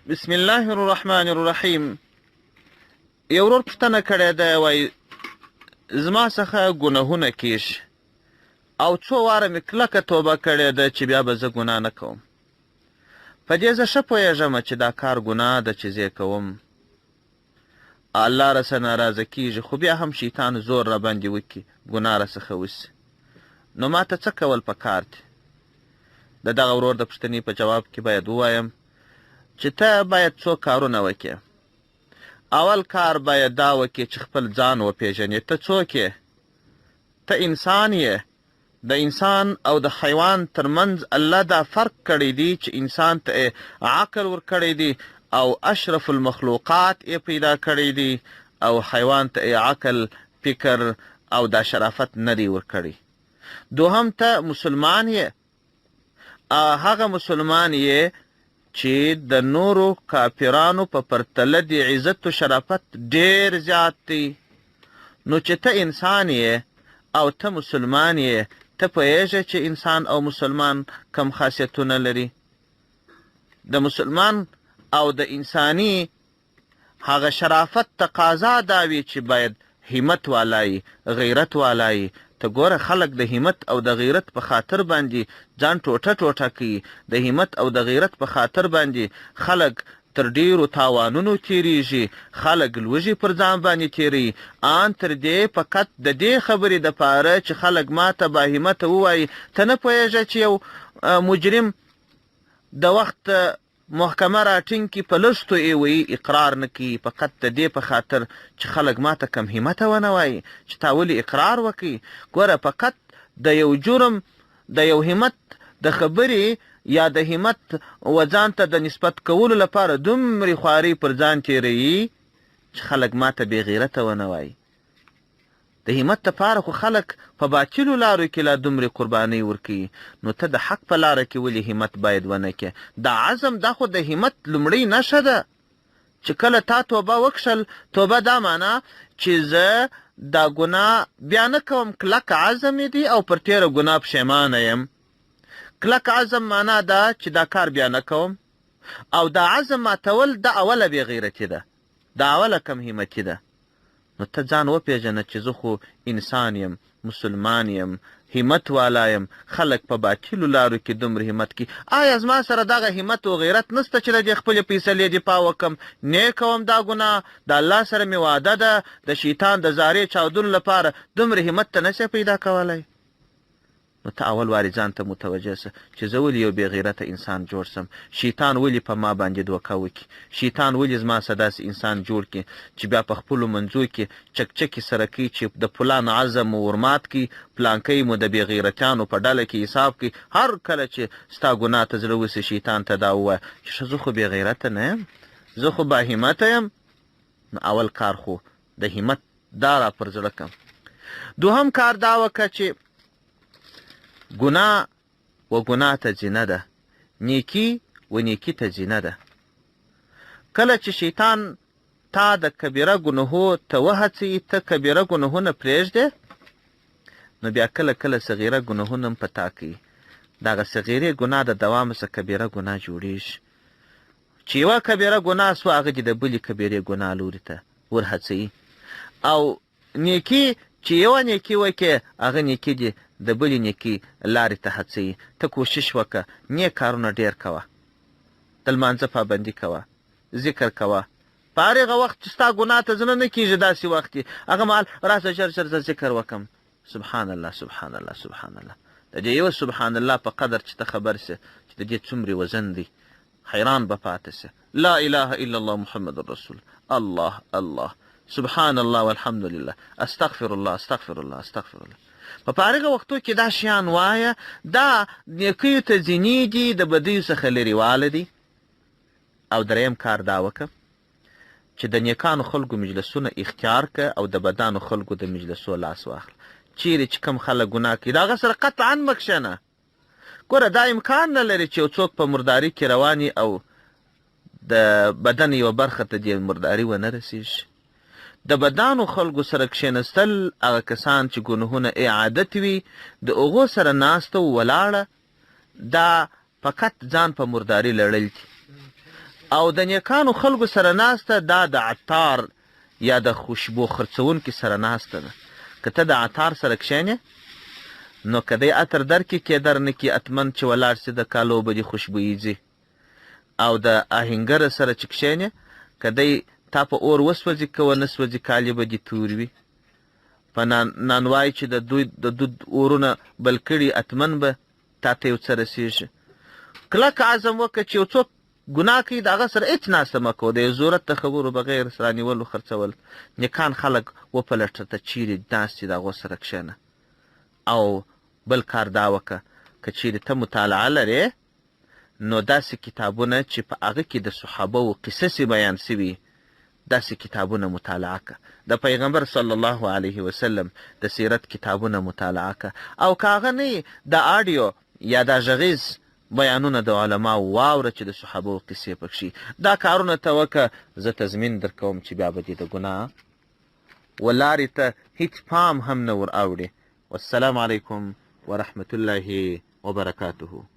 بسم الله الرحمن الرحیم. یو ورور پوښتنه کړې ده، وایي زما څخه ګناهونه کیږي او څو واره مې کلکه توبه کړې ده چې بیا به زه ګناه نه کوم. په دې زه ښه پوهېږم چې دا کار ګناه ده چې زه یې کوم، الله راسره ناراضه کیږي، خو بیا هم شیطان زور راباندې وکړي ګناه راڅخه وسي، نو ما ته څه کول پکار دي؟ د دغه ورور د پوښتنې په جواب کې باید ووایم چې ته باید څو کارونه وکړې. اول کار باید دا وکړې چې خپل ځان وپېژنې، ته څوک یې؟ ته انسان یې. د انسان او د حیوان ترمنځ الله دا فرق کړی دی چې انسان ته یې عقل ورکړی دی او اشرف المخلوقات یې پیدا کړی دی، او حیوان ته یې عقل، فکر او دا شرافت نه دی ورکړی. دوهم، ته مسلمان یې، هغه مسلمان یې چې د نورو کافرانو په پرتله د عزت و شرافت ډیر زیات دی. نو چې ته انسان یې او ته مسلمان یې، ته پوهېږې چې انسان او مسلمان کم خاصیتونه لري. د مسلمان او د انساني هغه شرافت تقاضا دا وي چې باید همت والای، غیرت والای. ته ګوره خلک د همت او د غیرت په خاطر باندې ځان ټوټه ټوټه کوي، د همت او د غیرت په خاطر باندې خلک تر ډیرو تاوانونو تیریږي، خلک لوږې پر ځان باندې تیروي، آن تر دې فقط د دې خبرې دپاره چې خلک ماته با همته ووایي. ته نه پوهېږې چې یو مجرم د وخت محکمه راټینګ کړي، په لښتو یې وایي اقرار نه کوي، فقط د دې په خاطر چې خلک ماته کم همته ونه وایي چې تا ولې اقرار وکړي. ګوره فقط د یو جرم د یو همت د خبرې یا د همت و ځان ته د نسبت کولو لپاره دومرې خوارۍ پر ځان تېروي چې خلک ماته بې غیرته ونه وایي. د همت لپاره خو خلک په باطلو لارو کې لا دومرې قربانۍ ورکوي، نو ته د حق په لاره کې ولې همت باید ونه کړې؟ دا عزم دا خو د همت لومړۍ نښه ده چې کله تا توبه وکښل، توبه دا معنا چې زه دا ګناه بیا نه کوم، کلک عزم یې دی او پر تېره ګناه پښېمانه یم. کلک عزم معنا دا چې دا کار بیا نه کوم، او دا عزم ماتول دا اوله بې غیرتي ده، دا اوله کم همتي ده. نو ته ځان وپېژنه چې زه خو انسان یم، مسلمان یم، همت والا یم، خلک په باطلو لارو کې دومره همت کوي، آیا زما سره دغه همت او غیرت نشته چې له دې خپلې فیصلې دفاع وکړم؟ نه کوم دا ګناه، د الله سره مې وعده ده، د شیطان د زارې چاودلو لپاره دومره همت ته نشې پیدا کولی. نو ته اول وارې ځان ته متوجه سه چې زه ولې یو بې غیرته انسان جوړ سم، شیطان ولې په ما باندې دوکه وکړي، شیطان ولې زما څه داسې انسان جوړ کړي چې بیا په خپلو منځو کې چکچکې سره کوي چې د فلان عزم مو ورمات کړي، پلانکی مو د بې غیرتیانو په ډله کې حساب کړي. هر کله چې ستا ګناه ته زړه وسي شیطان ته دا ووایه چې ښه زه خو بې غیرته نه یم، زه خو باهمته یم. نو اول کار خو د همت دا را پر زړه کم. دوهم کار دا وکړه چې ګناه و ګناه ته زینه ده، نیکی و نیکی ته زینه ده. کله چې شیطان تا د کبیره ګناهو ته وهڅوي، ته کبیره ګناهونه پرېږدې، نو بیا کله کله صغیره ګناهونه هم په تا کوي. دغه صغیرې ګناه د دوام څخه کبیره ګناه جوړېږي. چې یوه کبیره ګناه سوه، هغه دې د بلې کبیرې ګناه لوري ته ورهڅوي. او نیکی چې یوه نیکي وکړې، هغه نیکي دې د بلې نیکي لارې ته هڅوي. ته کوشش وکړه، نیک کارونه ډېر کوه، د لمانځه پابندي کوه، ذکر کوه. په هر هغه وخت چې ستا ګناه ته زړه نه کېږي، داسې وخت دی هغه مهال راسه ژر ژر زه ذکر وکړم، سبحان الله سبحان الله سبحان الله. د دې یو سبحان الله په قدر چې ته خبر سې چې د دې څومرې وزن دی، حیران به پاتې سې. لا اله الا الله محمد رسول الله، الله، سبحان الله والحمد لله، استغفر الله استغفر الله استغفر الله. په فارغه وختو کې دا شیان وایه، دا نیکیو ته ځینې دي، د بدیو څخه لرې واله دي. او دریم کار دا وکړه چې د نیکانو خلکو مجلسونه اختیار که او د بدانو خلکو د مجلسو لاس واخله. چیرې چې کم خلک ګناه کوي، د هغه سره قطعا مه کښېنه. ګوره دا امکان نه لري چې یو څوک په مرداري کې روان او د بدن یوه برخه ته دې مرداري ونه رسېږي. د بدانو خلکو سره کښېنستل، هغه کسان چې ګناهونه یې عادت وي، د هغو سره ناسته ولاړه، دا فقط ځان په مرداري لړل دي. او د نیکانو خلکو سره ناسته دا د عطار یا د خوشبو خرڅونکي سره ناسته ده. که ته د عطار سره کښېنې نو که دی عطر درکړي که در نه کړي اتمن چې ولاړ سي د کالو به دې خوشبويي ځي. او د آهنګر سره چې کښېنې که دی تا په اور وسوځي که ونه سوځي کالي به دې تور وي. په نانوای چې د دوی د دود اورونه بل کړي اتمن به تا ته یو څه رسېږي. کلک عزم وکړه چې یو څوک ګناه کوي د هغه سره هېڅ ناسته مه کوه، د یو ضرورت د خبرو بغیر رانیولو خرڅول. نیکان خلک وپلټه ته چیرې ناست دي د هغو سره کښېنه. او بل کار دا وکړه که چیرې ته مطالعه لرې نو داسې کتابونه چې په هغه کې د صحابه وو قصصې بیان شوي داسې کتابونه مطالعه که، د پیغمبر صلی الله علیه وسلم د سیرت کتابونه مطالعه که او که هغه نه وي دا آډیو یا دا غږیز بیانونه د علماوو واوره چې د صحابه وو قصې پکښې دا کارونه ته وکه زه تضمین درکوم چې بیا به دې د ګناه و لارې ته هیڅ پام هم نه ور اوړي. والسلام علیکم ورحمة الله وبرکاته.